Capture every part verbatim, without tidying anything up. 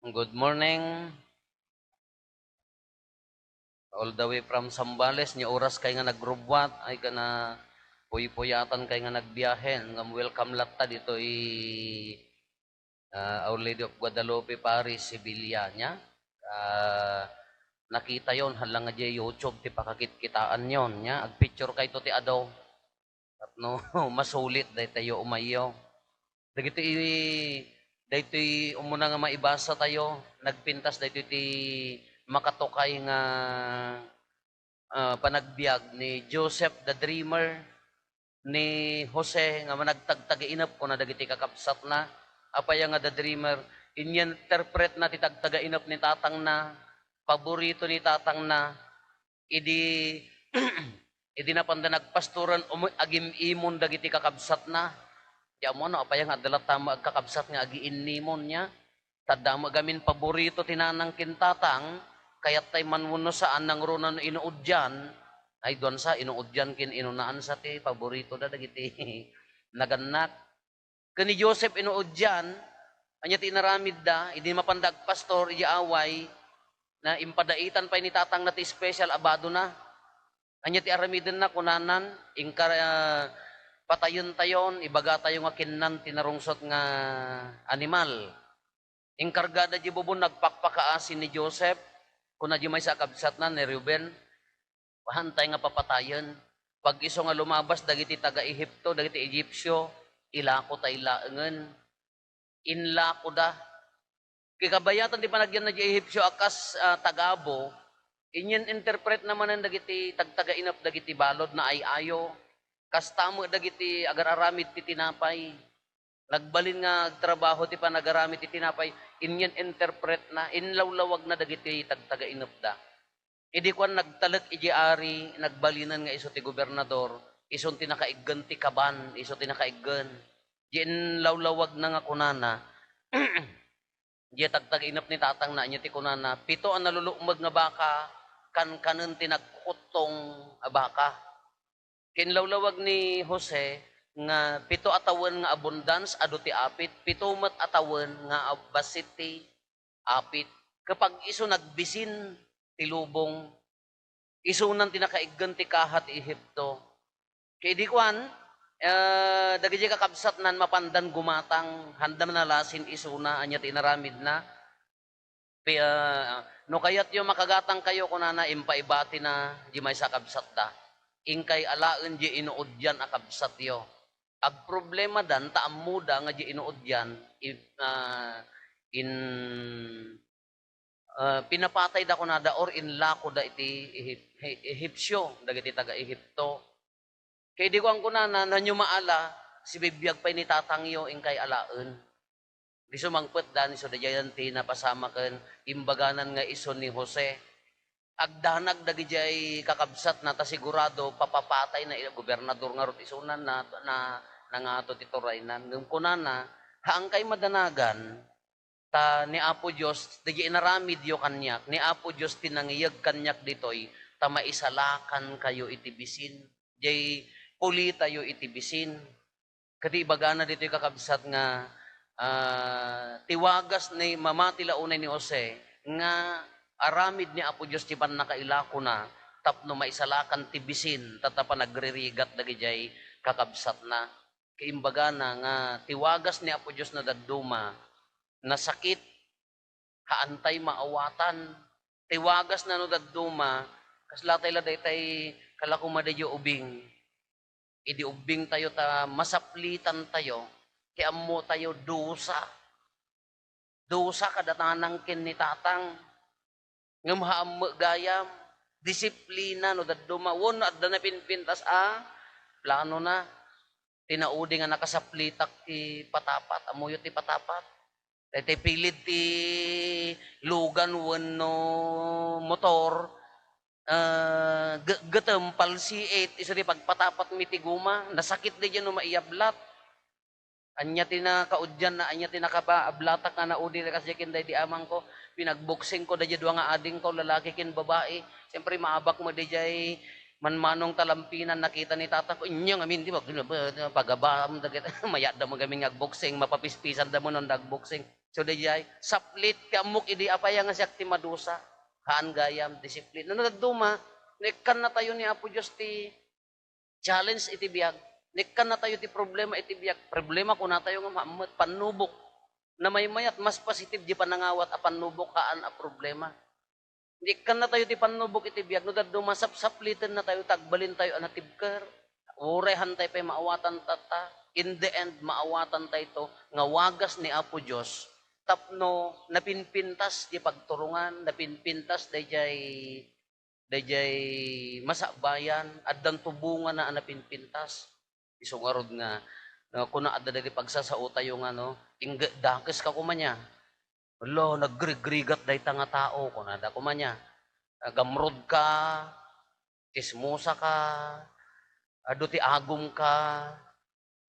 Good morning. All the way from Zambales, nia oras kay nga nagrubwat, ay kana puypuyatan kay nga nagbiahe. Ngem welcome latta ditoy, ah, Our Lady of Guadalupe Parish, Sevilla, nia. Ah, nakitayon, hala nga diay YouTube ti pakakitkitaanyon, nia. Agpicture kayto ti adu. Tapno masulit daytayo umayyo. Dagiti, daytoy umuna nga maibasa tayo, nagpintas daytoy ti makatukay nga, ah, panagbiag ni Joseph the Dreamer, ni Jose nga managtagtagainep, kuna dagiti kakabsatna. Apay nga the dreamer? Ininterpretna ti tagtagainep ni tatangna, paborito ni tatangna, idi, idi napanda nagpastoran, umu-, agim-imon dagiti kakabsatna. Di ammo no apay nga adda latta met agkakabsat nga agiinnimon, nia. Ta adda met gamin paborito ti nanang ken tatang, kayattay man wenno saan, nangruna no inuudyan, ay duan sa, inuudyan ken inunaan sa ti paborito da dagiti nagannak. Ken ni Joseph inuudyan, ania ti inaramidda, idi mapanda agpastor idiay away, na impadaitan pay ni tatangna ti special a badona. Ania ti aramidenna? Kunanan, ingka, ah, patayentayon, ibagatayo nga kinnan ti narungsot nga animal. Inkargada diay bubon, nagpakpakaasi ni Joseph, kuna diay maysa a kabsatna, ni Reuben, "Haantay nga papatayen. Pag-isu nga lumabas dagiti taga-Egipto, dagiti Egipsio, ilakotay laengen." Inlakoda. Ket kabayatan ti panagyanna diay Ehipsio a kas, ah, tagabu, ininterpretna manen dagiti tagtagainep dagiti balud nga ay-ayo. Kasta met dagiti agar-aramid ti tinapay. Nagbalin nga agtrabaho ti panagaramid ti tinapay, ininterpretna, inlawlawagna dagiti tagtagainepda. Idi kuan, nagtalek idiay ari, nagbalinen nga isu ti gobernador, isun ti nakaiggen ti kaban, isu ti nakaiggen. Diay inlawlawagna nga kunana, diay tagtagainep ni tatangna, ania ti kunana, "Pito a nalulukmeg nga baka, kankanen ti nagkukuttong a baka." Kinlawlawag ni Jose nga pito a tawen nga abundance, adu ti apit, pito met a tawen nga ab-, bassit ti apit. Ket pag-isu nagbisin ti lubong, isunan ti nakaiggen ti kaha ti Ehipto. Ket idi kuan, eh, dagiti kakabsatnan mapandan gumatang, haanda nalasin isuna, ania ti inaramidna? Pi-, ah, "No kayatyo, makagatangkayo," kunana, impaibatina diay maysa a kabsatda. "Inkay alaen diay inuudyan a kabsatyo." Agproblemadan ta ammoda nga diay inuudyan, i-, ah, in-, ah, pinapatayda kunada or inlakoda iti Ehip-, Ehipsio, dagiti taga-Ehipto. Ket idi kuan kunana, "Nano maala, sibibiag pay ni tatangyo, inkay alaen." Di sumangpet da ni, so daydiayen ti napasamaken, imbaganan nga isu ni Jose. Agdanag dagidiay kakabsatna ta sigurado papapatayna, gobernador ngarud isunan na, na, nangato ti turaynan. Ngem kunana, "Haankay madanagan, ta ni Apo Dios, daydiay inaramidyo kaniak, ni Apo Dios ti nangiyeg kaniak ditoy, ta maisalakankayo iti bisin. Diay pulitayo iti bisin." Ket ibagana ditoy kakabsat nga, ah, ti wagas ni, mamati la unay ni Jose nga aramid ni Apo Dios ti pannakailakona tapno maisalakan ti bisin, ta, ta panagririgat dagidiay kakabsatna. Ket imbagana nga ti wagas ni Apo Dios no dadduma, nasakit, haantay maawatan. Ti wagasna no dadduma, kaslatay la daytay kalako madi idiay ubing. Idi ubbingtayo ta masaplitantayo, ti ammotayo dusa. Dusa kada nanang ken ni tatang. Ngem haan met gayam, disiplina no dadduma. Wen, adda napinpintas a planona. Ti naudi nga nakasaplitak ti patapat. Ammoyo ti patapat? Daytoy pilid ti lugan wenno motor, ah, ge-, getem, palsiit, isu ti pagpatapatmi ti goma. Nasakit daydiay no maiyablat. Ania ti nakaudianna, ania ti nakaba-, ablatak nga naudi kasdiay ken daydi amangko. Pinagboksingko daydiay dua nga adingko, lalaki ken babai. Siyempre, maabak met daydiay Manmanong talampinan, nakita ni tatang ko, inya ngamin, di ba, pagabaam dagiti, mayatda man ngamin nga agboksing, mapapispisan da man no agboksing. So, daydiay, saplit, ti ammok idi apay nga siak ti madusa. Haan gayam, disiplina. No, dadduma, no ikkannatayo ni Apo Dios ti challenge iti biag, no ikkannatayo ti problema iti biag, problema kunatayo nga maammet, pannubok. Namaymayat, mas positive di panangawat a pannubok, haan a problema. Ikkannatayo ti pannubok iti biag, no dadduma, sapsaplitennatayo, ta agbalintayo a natibker. Uray hantay pay maawatan tatta. In the end, maawatantayto nga wagas ni Apo Dios tapno napinpintas di pagturongan, napinpintas daydiay, daydiay masakbayan, addanto bungana a napinpintas. Isu ngarud nga, ah, kuna adda dagiti pagsasaotayo nga, no, ingge-, dakes ka koma nia. "Hala, nagrigrigat dayta nga tao," kunada koma nia. "Ah, gamrod ka, tsismosa ka, adu ti agum ka,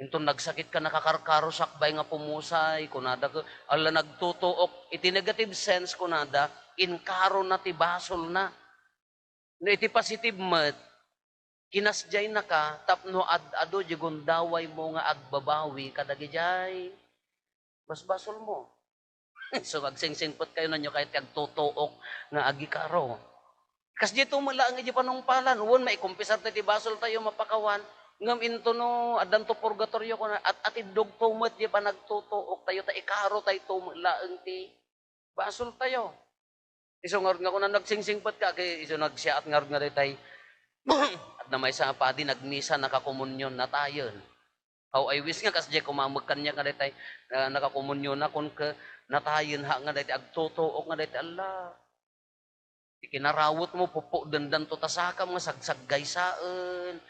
inton nagsakit ka, nakakarkaro sakbay nga pumusay," kunada ke-, ala nagtutuok. Iti negative sense, kunada, inkarona ti basolna. No iti positive met, kinasdiaynaka tapno ad-adu di gundawaymo nga agbabawi kadagidiay basbasolmo. So, agsingsingpetkayo, no ania kayat ti agtutuok nga agikaro. Kasdiay to met laeng idi panungpalan. Wen, maikumpisartayo ti basoltayo, mapakawan. Ngem intono addanto purgatorio, kuna, at-atiddogto met di panagtutuoktayo, ta ikarotayto met laeng ti basoltayo. Isu ngarud nga kunana, agsingsingpetka, ket isu nagsiaat ngarud nga daytay, adda maysa nga padi, nagmisa, nakakomunion, natayen. How I wish nga kasdiay koma met kaniak nga daytay, ah, nakakomuniona, kunke, natayen, ha, nga daytay, agtutuok nga daytay, ala. Ti kinarawetmo, pupukdendanto ta sakam nga sagsaggaysaen,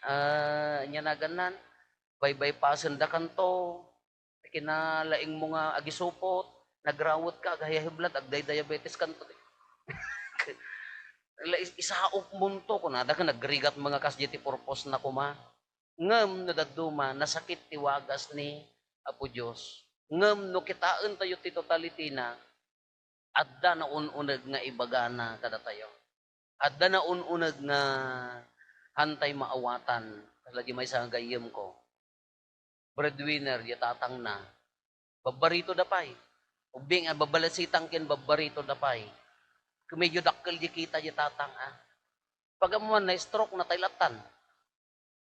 ah, ania nagannan, baybaypasendakanto. Kinalaingmo nga agisupot, nagrawetka, aghayahiblad, agdaydiabetes kanto. La, is-, isaopmonto, kunada ket nagrigat nga kasdiay ti purposna koma. Ngem no dadduma, nasakit ti wagas ni Apo Dios. Ngem no kitaentayo ti totalityna, adda naun-uneg nga ibagana kadatayo. Adda naun-uneg nga hantay maawatan. Kasla di maysa nga gayyemko. Breadwinner, di tatangna. Babbaritoda pay. Ubbing, ah, babbalasitan ken babbaritoda pay. Ket medyo dakkel di kita di tatang, ah. Pag-ammoan, na-stroke, natay lattan.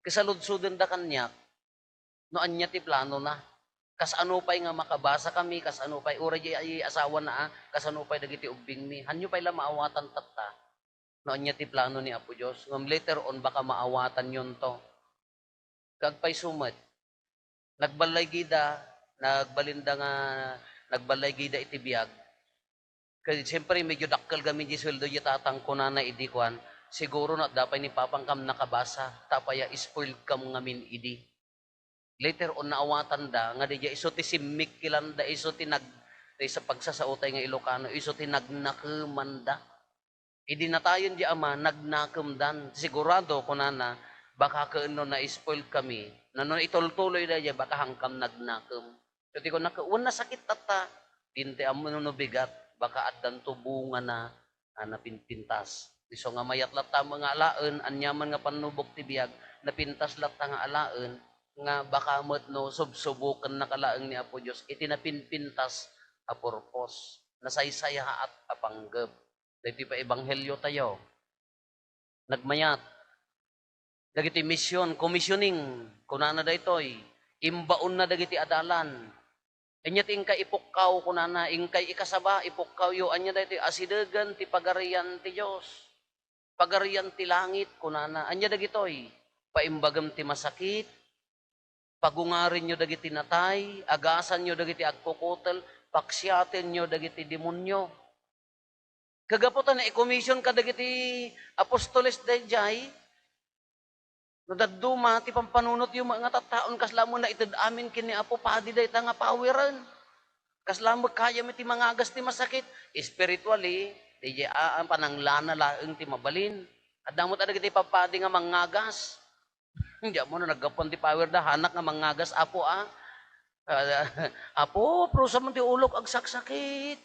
Kasaludsodenda kaniak, no ania ti planona. Kasano pay nga makabasa kami, kasano pay, uray di asawana, ah, kasano pay dagiti ubbingmi. Hanyo pay la maawatan tatta, no ania ti plano ni Apo Dios. Ngem later on, baka maawatanyonto. Ket agpayso met, nagballaygida, nagbalinda nga, nagballaygida iti biag. Ket siyempre, medyo dakkel ngamin di sueldo di tatang, kunana idi kuan, "Siguro no adda pay ni papangkam nakabasa, ta apay a spoiled kam ngamin idi." Later on, naawatanda nga daydiay isu ti simmikkilanda, isu ti nag-, ti sa pagsasaotay nga Ilocano, isu ti nagnakemanda. Idi natayen di ama, nagnakemdan. Sigurado, kunana, "Baka ket no na-spoiled kami, no, no itultuloy daydiay, baka hangkam nagnakem." So, ti kunana, "Wen, nasakit tatta." Dintay ammo no bigat, baka addanto bungana a napinpintas. Isu nga mayat latta nga alaen, aniaman nga pannubok ti biag, napintas latta nga alaen, nga baka met no subsubokennaka laeng ni Apo Dios iti napinpintas a purpose, nasaysayaat a panggep. Daytoy pay ebangheliotayo. Nagmayat. Dagiti mission, commissioning, kunana daytoy, imbaonna dagiti adalan. Ania ti inkay ipukkaw, kunana, inkay ikasaba, ipukkawyo, ania daytoy, asidegen ti pagarian ti Dios. Pagarian ti langit, kunana. Ania dagitoy? Paimbagem ti masakit, pagungarenyo dagiti natay, agasanyo dagiti agkukutel, paksiatenyo dagiti demonio. Kagapu ta naikomision kadagiti apostoles daydiay, no dadduma ti pampanunotyo met nga tattaon, kasla met naited amin ken ni Apo Padi dayta nga poweren. Kasla met kayam iti mangagas ti masakit, spiritually, daydiay a, a, pananglana laeng ti mabalin. Adda met dagiti papadi nga mangagas. Diammo no naggapuan ti power da, hanak nga mangagas, Apo, a. Ah, "Apo, prusa man ti ulok, agsaksakit."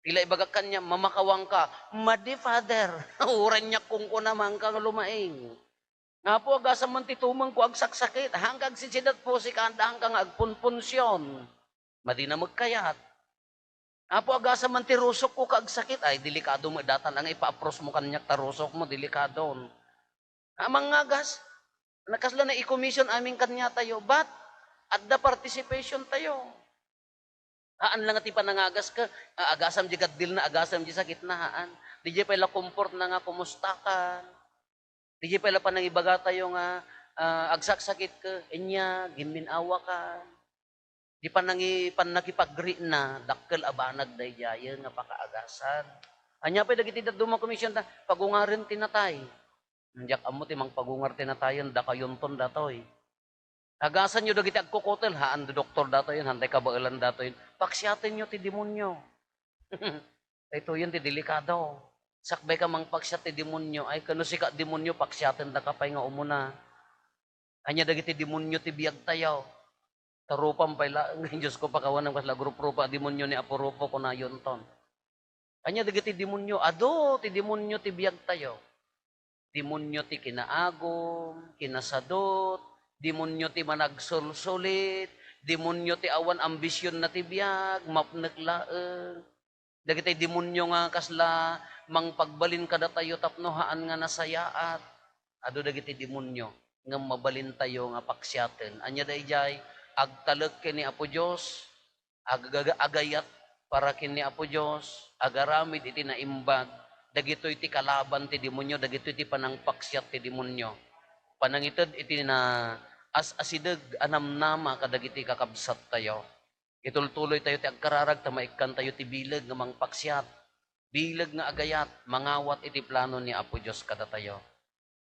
Ti la ibagak kaniak, "Mamakawanka." "Madi, Father." Uray niak kunkuna, haanka nga lumaing. "Nga Apo, agasam man ti tumengko, agsaksakit. Haanka agsitsidat pusik, haanka nga agpunpunsion." Madina met kayat. "Apo, agasam man ti rusokko ket agsakit." Ay, delikado met dayta nga ipaapros mo kaniak ta rusokmo, delikado. Ah, mangagas. Nakasla na i-commission amin kaniatayo, but adda participation tayo. Haan lang ti panangagas ket, ah, agasam di gaddilna, agasam di sakitna, haan. Diay pay la comfortna nga, "Kumustakan?" Diay pay la panangibagatayo nga, ah, "Agsaksakit ket, ania, gimmin-awakan?" Di panangi-, pannakipag-greetna, dakkel a banag daydiayen nga pakaagasan. Ania pay dagiti dadduma a commissionda? Pagungaren ti natay. Diak ammo ti mangpagungar ti natayen, dakayonton datoy. Agasanyo dagiti agkukutel, haan doktor datoyen, haan tay kabaelan datoyen. Paksiatenyo ti demonio. Daytoyen ti delikado. Sakbay ka mangpaksiat ti demonio, ay, ken no sika demonio, paksiatendaka pay nga umuna. Ania dagiti demonio ti biagtayo? Ta rupam pay laeng, Diosko, pakawanam kasla grup rupa a demonio ni Apo Rufo, kunayonton. Ania dagiti demonio? Adu ti demonio ti biagtayo. Demonio ti kinaagum, kinasadut, demonio ti managsulsulit, demonio ti awan ambisionna ti biag, mapnek laeng. Dagiti demonio nga kasla mangpagbalin kadatayo tapno haan nga nasayaat. Adu dagiti demonio ngem mabalintayo nga paksiaten. Ania daydiay? Agtalek ken ni Apo Dios, agaga-, agayat para ken ni Apo Dios, agaramid iti naimbag. Dagitoy ti kalaban ti demonio, dagitoy ti panangpaksiat ti demonio. Panangited iti naas-asideg a namnama kadagiti kakabsattayo. Itultuloytayo ti agkararag ta maikkantayo ti bileg nga mangpaksiat, bileg nga agayat, mangawat iti plano ni Apo Dios kadatayo.